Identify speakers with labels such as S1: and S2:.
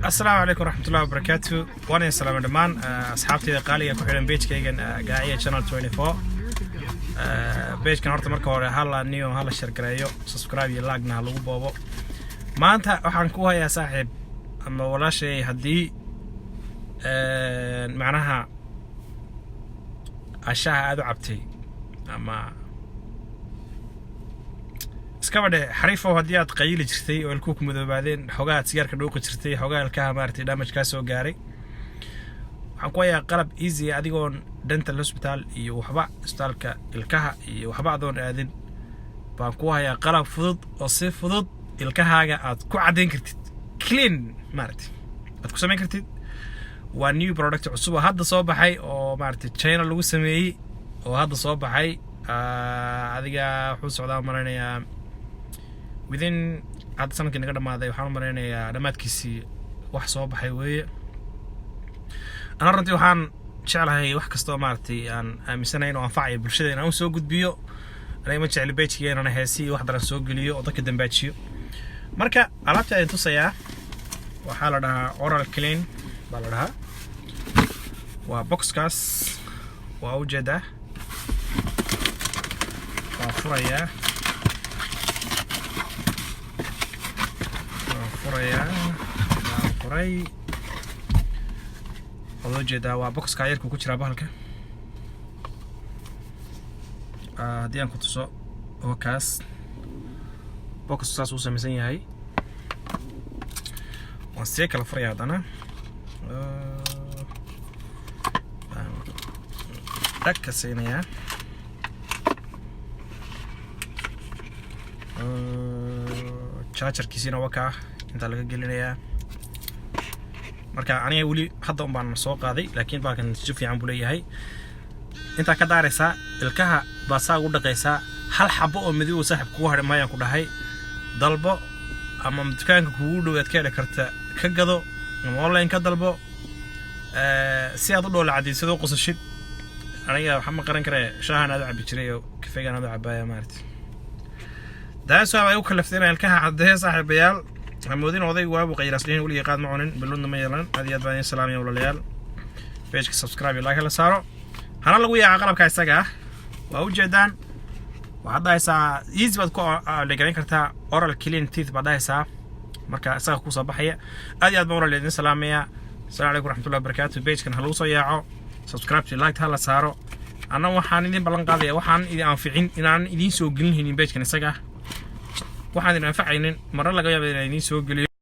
S1: Asalaamu calaykum waraxmatullahi wabarakaatu. Waan idin salaamay dhammaan asxaabtayda qaaliga ku xidhan pagekaygan Gaaciya Channel 24. Pagekan horta marka hore hala niyo, hala share gareeyo, subscribe iyo like-na ha lagu boobo. Maanta waxaan ku hayaa, saaxiib ama walaashay, haddii macnaha ashaha aada u cabtay ama iskaba dhe xariifow, haddii aad qayili jirtay oo ilkuhu ku madoobaadeen, xogaha aad sigaarka dhuuqi jirtay, xogaha ilkaha maaragtay damage kaa soo gaaray, waxaan ku hayaa qalab easy adigoon dental hospital iyo waxba, isbitaalka ilkaha iyo waxba adoon aadin, baan ku hayaa qalab fudud oo si fudud ilkahaaga aad ku caddayn kartid, clean maaragtay aad ku samayn kartid. Waa new product cusub oo hadda soo baxay oo maaragtay China lagu sameeyey oo hadda soo baxay. Adiga wuxuu socdaa malaynayaa within hadda sanadkii naga dhamaaday, waxaan u malaynayaa dhammaadkiisii wax soo baxay weeye. Ana runtii waxaan jeclahay wax kastoo maaragtay aan aaminsanahay inuu anfacayo bulshada inaan u soo gudbiyo. Aniga ma jecli pagekayga inaan heesi iyo wax daran soo geliyo oo dadka dambaajiyo. Marka alaabta idin tusayaa waxaa la dhahaa Oral Clean baa la dhahaa. Waa boxkaas, waa ujeedaa, waa furayaa, waa furayaa, waa furay, waad ujeedaa. Waa boxka yarku ku jiraa bahalka. Haddii aan ku tuso, waa kaas, box saas uu samaysan yahay. Waan sii kala furaya haddana. Waan dhag ka siinayaa. Chargerkiisiina waa kaa, intaa laga gelinayaa. Marka aniga weli hadda un baan soo qaaday, laakiin baalkan natiijo fiican buu leeyahay. Intaa ka daaraysaa, ilkaha baa saa ugu dhaqaysaa. Hal xabo oo madow saaxib kugu hadhay maayaan ku dhahay. Dalbo ama dukaanka kugu dhow aad ka heli karta ka gado ama online ka dalbo, si aad u dhoola cadaysid oo qosashid. Aniga waxaa ma qaran karee, shaahan aad u cabi jiray oo kafeegan aad u cabaaya maaragtay. Taas waa ay u kalaftay inaan ilkaha caddeeyo. Saaxiibayaal, hamoodin odaygu waabu qaylaaslihin, weligii qaad ma cunin, baludna ma yeelan. Aad iyo aad baan idin salaamaya, walaalayaal. Pageka subscribe iyo like la saaro, hana lagu yaaca qalabka isaga ah. Waa ujeedaan, waxaad dhahaysaa easy baad ku dhegarayn kartaa, Oral Clean Teeth baad dhahaysaa, marka isaga kusoo baxaya. Aad iyo aad baan walaal idin salaamaya. Asalaamu calaykum waraxmatullahi wabarakaatu. Pagekan ha lagu soo yaaco, subscribe to, like ha la saaro. Anna waxaan idin ballan qaadaya waxaan idin anficin inaan idiin soo gelinaynin pagekan isaga ah. Waxaan idin anfacaynin marna laga yaaba inaan idiin soo geliyo.